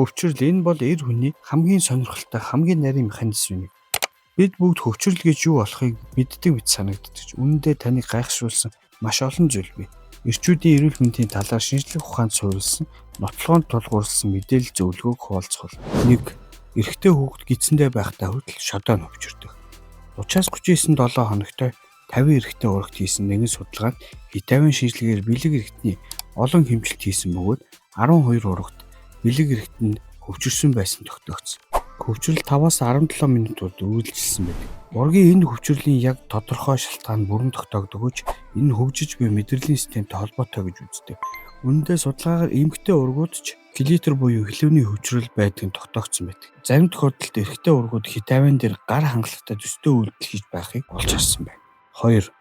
Хөвчрөл, энэ бол эр хүний хамгийн сонирхолтой, хамгийн нарийн механизм нэг. Бид бүгд хөвчрөл гэж юу болохыг мэддэг мэт санагддаг ч үнэндээ таныг гайхшруулсан маш олон зүйл бий. Эрчүүдийн эрүүл мэндийн талаар шинжлэх ухаанд суурилсан, нотлогоонд тулгуурласан мэдээлэл, зөвлөгөөг хуваалцах бол 1. Эрэгтэй хүүхэд гидсэндээ байхдаа хүртэл шодоо нь хөвчөрдөг. 30-аас 39 7 хоногтой 50 эрэгтэй урагт хийсэн нэгэн судалгаанд витамин шинжилгээгээр бэлэг эрэгтний олон хэмжилт хийсэн бөгөөд 12 урагт бэлэг эрэгт нь хөвчөрсөн байсан тогтоогдсон. Хөвчрөл 5-аас 17 минутууд үргэлжилсэн байдаг. Ургийн энэ хөвчрөлийн яг тодорхой шалтгаан бүрэн тогтоогддоггүй ч энэ нь хөгжиж буй мэдрэлийн системтэй холбоотой гэж үздэг. Үнэндээ судалгаагаар эмэгтэй ургууд ч клитор буюу хөлөөний хөвчрөл байдаг нь тогтоогдсон байдаг. Зарим тохиолдолд эрэгтэй ургууд хитавен дээр гар хангалахтай төстэй үйлдэл хийж байхыг олж харсан байна. 2.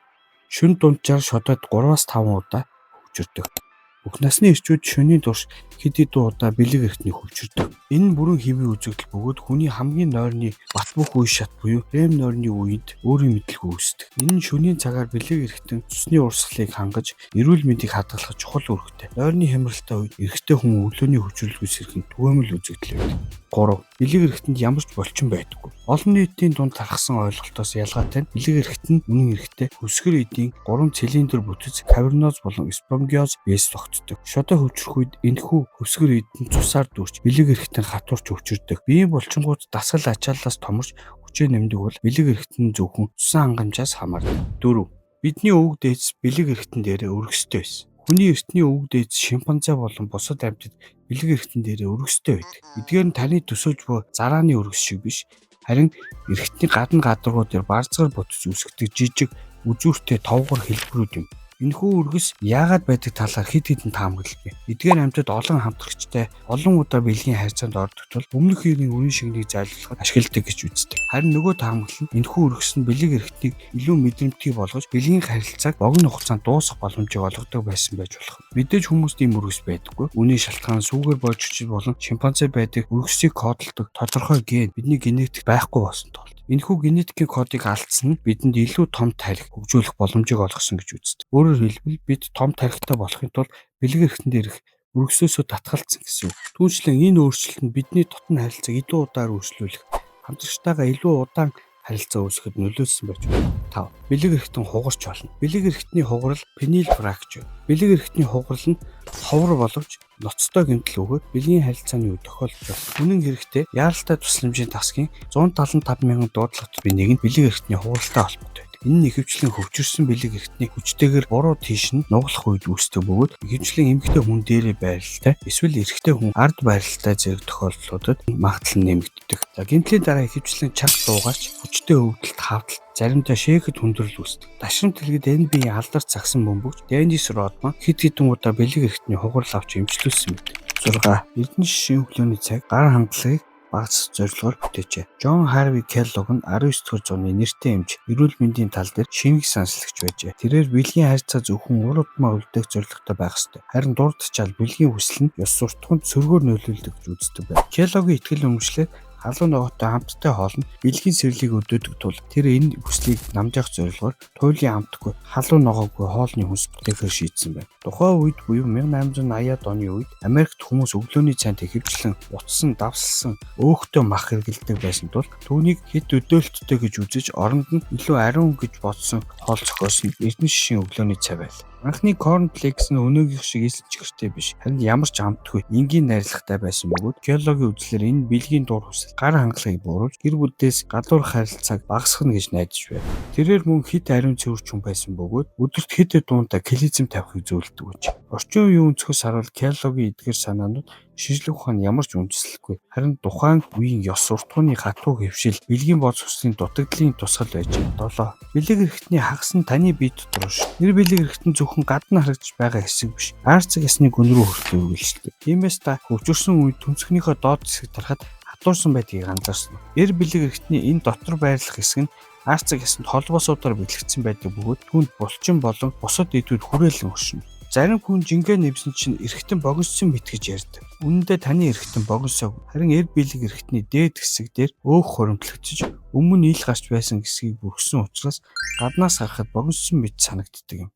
Шөнө дунджаар шодоод 3-аас 5 удаа хөвчөрдөг. Бүх насны эрчүүд шөнийн турш хэд хэдэн удаа бэлэг эрхтнийг хөвчөрдөг. Энэ нь бүрэн хэвийн үзэгдэл бөгөөд хүний хамгийн нойрны бат бөх үе шат буюу REM нойрны үед өөрийн мэдлгүй үүсдэг. Энэ нь шөнийн цагаар бэлэг эрхтэн цусны урсгалыг хангаж, эрүүл мэндийг хадгалах чухал үүрэгтэй. Нойрны хямралтай үед эрэгтэй хүн өглөөний хөвчрөлгүй сэрэх нь түгээмэл үзэгдэл байдаг. 3. Бэлэг эрхтэнд ямар ч булчин байдаггүй. Олон нийтийн дунд тархсан ойлголтоос ялгаатай нь бэлэг эрхт нь үнэн хэрэгтээ хөсгөр эдийн 3 цилиндр бүтэц каверноз болон спонгиоз биес тогтдог. Шодоо хөвчрөх үед энэхүү хөсгөр эд нь цусаар дүүрч, бэлэг эрхтэн хатуурч хөвчөрдөг. Биеийн булчингууд дасгал ачааллаас томорч, хүчээ нэмдэг бол бэлэг эрхтэн зөвхөн цусан хангамжаас хамаардаг. 4. Бидний өвөг дээдс бэлэг эрхтэн дээрээ өргөстэй байсан. Хүний эртний өвөг дээдс шимпанзе болон бусад амьтад бэлэг эрхтэн дээрээ өргөстэй байдаг. Эдгээр нь таны төсөөлж буй зарааны өргөс шиг биш. Харин эрхтний гадна гадаргуу дээр барзгар бүтц үүсгэдэг жижиг үзүүртэй товгор хэлбэрүүд юм. Энэхүү өргөс яагаад байдаг талаар хэд хэдэн таамаглал бий. Эдгээр амьтад олон хамтрагчтай, олон удаа бэлгийн харьцаанд ордог тул өмнөх үеийн өрийн шигнийг зайлуулахад ашигладаг гэж үздэг. Харин нөгөө таамаглал нь энэхүү өргөс нь бэлэг эрхтнийг илүү мэдрэмтгий болгож, бэлгийн харилцааг богино хугацаанд дуусгах боломжийг олгодог байсан байж болох. Мэдээж хүмүүст ийм өргөс байдаггүй. Үүний шалтгаан сүүгээр боожигч болон шимпанзе байдаг өргөсийг кодолдог тодорхой ген бидний генетикт байхгүй болсон тул. Энэхүү генетикийн кодыг алдсан нь бидэнд илүү том тархи хөгжүүлэх боломжийг олгосон гэж үздэг. Өөрөөр хэлбэл, бид том тархитай болохын тулд бэлэг эрхтэн дээрх өргөсөөсөө татгалзсан гэсэн үг. Түүнчлэн энэ өөрчлөлт нь бидний дотно харилцааг илүү удаар өөрчлүүлэх, хамтрагчтайгаа илүү удаан харилцаа үүсгэхэд нөлөөлсөн байж байна. 5. Бэлэг эрхтэн хугарч болно. Бэлэг эрхтний хугарал пенил фракч. Бэлэг эрхтний хугарал нь ховор боловч ноцтой гэмтэл өгөөд бэлгийн харилцааны үе тохиолдож байна. Үнэн хэрэгтээ яаралтай тусламжийн тасгийн 175 мянган дуудлагат би нэг нь бэлэг эрхтний хугаралтай холбоотой байдаг. Энэ нь ихэвчлэн хөвчөрсөн бэлэг эрхтний хүчтэйгээр буруу тийш нь нуглах үед үүсдэг бөгөөд ихэвчлэн эмэгтэй хүн дээрээ байралтай эсвэл эрэгтэй хүн ард байралтай зэрэг тохиолдлуудад магадлал нь нэмэгддэг. За, гэмтлийн дараа ихэвчлэн чанга дуугарч, хүчтэй өвдөлт, хавдалт, заримдаа шээхэд хүндрэл үүсдэг. Дашрамт хэлэхэд NBA алдарт сагсан бөмбөгч Деннис Родман хэд хэдэн удаа бэлэг эрхтний хугарал авч эмчлүүлсэн байдаг. 6. Эрдэнэ шишийн өглөөний цай гар хангалтыг багасгах зорилгоор бүтээжээ. Джон Харви Келлог нь 19 дугаар зууны нэртэй эмч, эрүүл мэндийн тал дээр шингэх санслагч байжээ. Тэрээр бэлгийн харьцаа зөвхөн ур удмаа үлдээх зорилготой байх ёстой. Харин дур тачаал, бэлгийн хүсэл нь ёс суртахуунд сөргөөр нөлөөлдөг гэж үздэг байв. Келлогийн итгэл үнэмшлээр халуун ногоотой амттай хоол нь бэлгийн сэрлийг өдөөдөг тул тэр энэ хүслийг намжаах зорилгоор туйлын амтгүй, халуун ногоогүй хоолны хүнс бүтээхээр шийдсэн байна. Тухайн үед буюу 1880-ад оны үед Америкт хүмүүс өглөөний цайнд ихэвчлэн утсан, давсалсан өөхтэй мах хэрэглэдэг байсан тул түүнийг хэд өдөөлттэй гэж үзэж, оронд нь илүү ариун гэж бодсон хоол зохиосон эрдэнэ шишийн өглөөний цай байл. Анхны Corn Flakes нь өнөөгийнх шиг элсэн чихэртэй биш, харин ямар ч амтгүй, энгийн найрлагатай байсан бөгөөд Келлогийн үзлээр энэ бэлгийн дур хүсэл, гар хангалахыг бууруулж, гэр бүлдээс гадуурх харилцааг багасгах гэж найдаж байв. Тэрээр мөн хэт ариун цэвэрч хүн байсан бөгөөд өдөрт хэд хэдэн удаа клизм тавихыг зөвлөдөг гэж. Орчин үеийн өнцгөөс харвал Келлогийн эдгээр санаанууд шинжлэх ухаанд ямар ч үндэслэлгүй. Харин тухайн үеийн ёс суртахууны хатуу хэвшил, бэлгийн боловсролын дутагдлын тусгал байжээ. 7. Бэлэг эрхтний хагас нь таны бие дотор ш. Нэр бэлэг эрхтэн зөвхөн гадна харагдаж байгаа хэсэг биш. Арцэг ясны гүн рүү хүртэл үргэлжлэдэг. Тиймээс та хөвчөрсөн үед төмсгөнийхөө доод хэсэг тарахад хатуурсан байдгийг анзаарсан. Эр бэлэг эрхтний энэ дотор байрлах хэсэг нь арцэг ясанд холбоосуудаар бэлэгдсэн байдаг бөгөөд түүнд булчин болон бусад эдүүд хүрээлэн оршино. Зарим хүн жингээ нэмсэн чинь эрхтэн богиноссон мэт гэж ярьдаг. Үнэндээ таны эрхтэн богиносоогүй. Харин эр бэлэг эрхтний дээд хэсэг дээр өөх хуримтлагдаж, өмнө ил гарч байсан хэсгийг бүрхсэн учраас гаднаас харахад богиноссон мэт санагддаг юм.